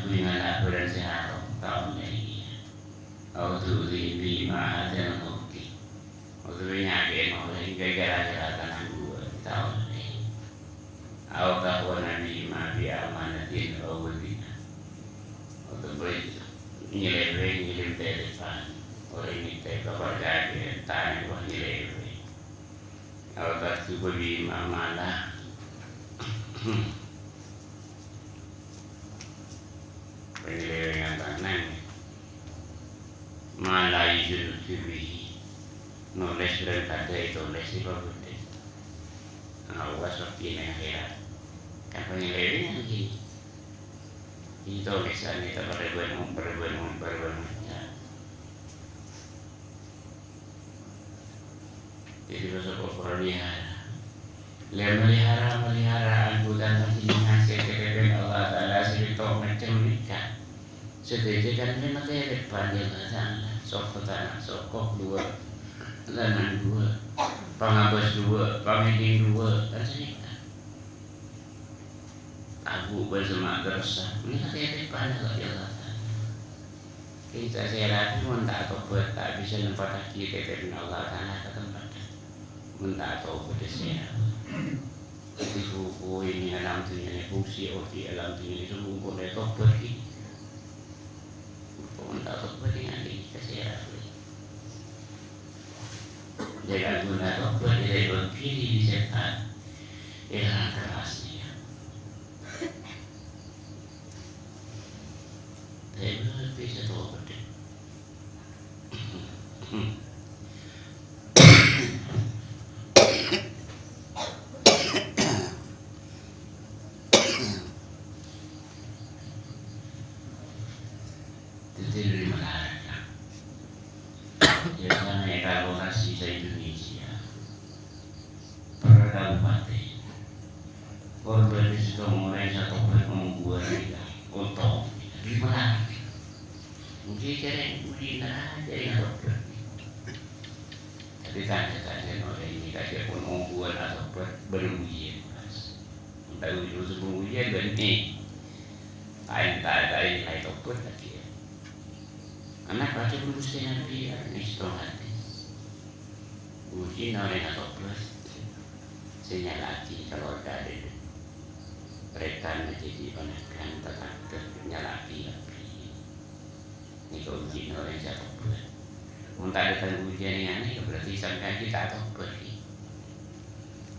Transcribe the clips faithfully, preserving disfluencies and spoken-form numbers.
Bimala bhârâng sè haram, ta' ollè. A'udzubillahi ma'adzal mungkin. A'udzubillahi nyakè'è ollè, ghâ-ghârâ tanang ghâruwa, ta' ollè. Au takuna bima bi amanatin au zina. Utawa nyèlèwè, nyèlèwè tètèpan. Orèng nètèp kaparcajâân, ta' nèko nyèlèwè. Au taktuba bima ma la. Panyèlèwèngan tanang. Ma la yuzinu bihi. Nolès bhârâng tadâ' ètolès è pabudhân. Awas, waktu neng akhèrat. Kan panyèlèwèngan ghi. Ètolès anèka parèbân, parèbân, parèbân. Jadi, bâsa kok parlo lèhara. Lè, melihara, melihara anggota panjhennengngan sè èkatèpèn Allah Ta'ala sè pètto' macem nèka. Sadhâjâ kan mè' matè rèpan Allah Ta'ala. Soko tana', soko duwâ', lanang duwâ', pangabâs duwâ', pangèdhing duwâ', kan sanèka. Abu' bân sè materrosa, mè' matè rèpan Allah Ta'ala. Kita sè rabi mon ta' atobhât, ta' bisa nempattaghi tètèpna Allah Ta'ala ka tempatta. Mon ta' atobhât, sè rabi. Jadi buku ini alam dunia ini, fungsi odi alam dunia ini, sungguh pun atobhât ini. Mon ta' atobhât ini, nanti kita sè rabi. Jadi, guna atobhât, jadi, begini di setan. Ya, kerasnya. Tapi, bisa atobhât, deh. Dhâddhi, dhâri malaèkat. Biasana è lokasi sa-Indonesia. Per kabupaten. Korban sèttong orèng sè atobhât ongghuwân nèka, ontong. Dhâddhi malaèkat. Mungkin carè uji neraka, carè atobhât. Tapè tadâ'-tadâ' orèng nèka jhâ' pon ongghuwân atobhât, bâdâ ujiân, Mas. Entah ujiân, sebelum ujiân, bânnè. Laèn, ta-, laèn, laèn atobhât lagi, ya. Karena baca pun Gusti Nabi, ya, ini setengah hati. Ujiân orèng atobhât. Sè nyala'aghi kalowarga dhâddhi. Rètan dhâddhi ponakan, tatangghâ nyala'aghi api. Nèka ujiânna orèng sè atobhât. Mon ta' dâteng ujiân nèka, berarti sampèyan ghi' ta' atobhât, ghi.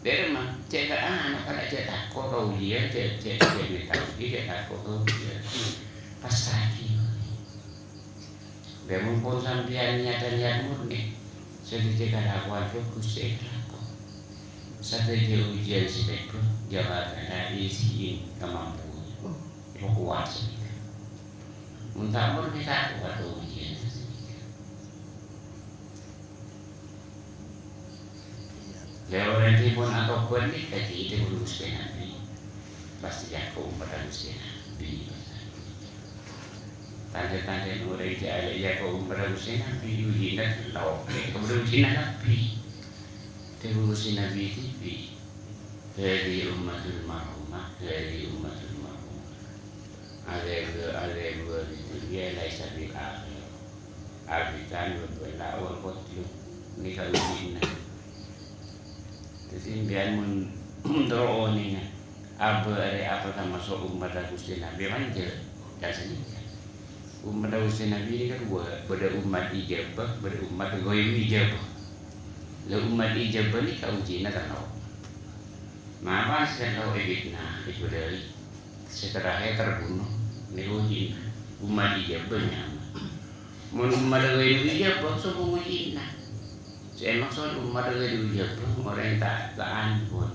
Dhâremma, cè' ta-, anu, kana' cè' tako' ka ujiân, cè', cè', cè' mènta ujiân, cè' tako' ka ujiân. Pasra'aghi. Dhâ' mon pon sampèyan niyata niyat murni, sadhâjâ kalakowan bhâghus sè èkalako. Sadhâjâ ujiân sè lèbât, jâ' Allah Ta'ala isiin kamampuan. Èpakowat sanèka. Mon ta' murni ta' kowat ujiân sanèka. Lèbât dhâddhi pon atobhât nèka, dhâddhi pon Gusti Nabi. Pastè jako' ommaddhâ Gusti Nabi. Tandhâ-tandhâna orèng jâ' alè' jako' ommaddhâ Gusti Nabi, ujiânna lowok. Nèka bâdâ ujiânna Nabi. Dhâbuna Gusti Nabi dhibi', "Hadhihi ummatun marhumah, hadhihi ummatun marhumah. Adzabul, adzabul dunya laisa bil akhirah." Abdhina bân bâlâ wal qatlu. Nèka ujiânna. Dhâddhi, sampèyan mon, mon terro onènga, abâ' arè apa tamaso' ommaddhâ Gusti Nabi, manjâ, kan sanèka. Ommaddhâ Gusti Nabi nèka duwâ', bâdâ ommat ijabah, bâdâ ommat ghairu ijabah. Lah, ommat ijabah nèka ujiânna terro. Napa sè terro èfitnah, èbâdâi? Sè terakhir terbunuh, nèko ujiânna. Ommat ijabah nyama. Mon ommat ghairu ijabah, sapa ujiânna? Sè èmaksod ommat ghairu ijabah, orèng ta', ta' ampon.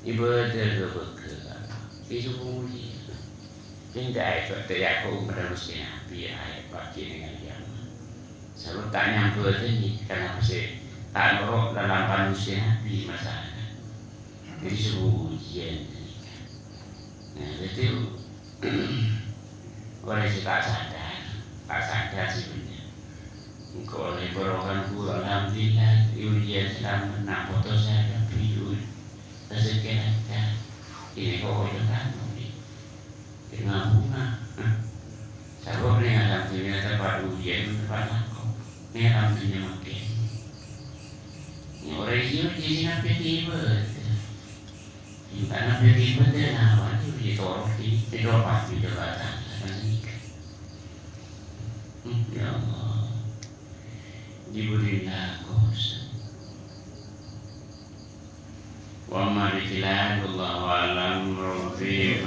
Ibadah ghâbâghâ. Sè sapa ujiânna? Pinda aè kok ta' jako' ommat Gusti Nabi, aè paghi nèng kiamat. Sabâb ta' nyambâdhâni, kenapa sè ta' noro' lalampan Gusti Nabi masalana. Jadi, sapa ujiân ghânèka. Nah, dhâddhi, orèng sè ta' sadar, ta' sadar sè bhender. Engko' ollè bârokah ghuru, alhamdulillah, ujiân sè la mennang, poto sè kabbhi, rejekkè lancar. Ini kok ojo tamu, nih. Kena bunga. Hah? Yen panako, nèram dunya mangkèn. Orèng sè jiyâ nabbhi ghibât. Yen ta' nabbhi ghibât, dhâ' nawa jiyâ torot, èdopa'è jabatan. Hmm, ya Allah. Dibudina kosong. Wa ma dikilad, wallahu a'lam, Rabbi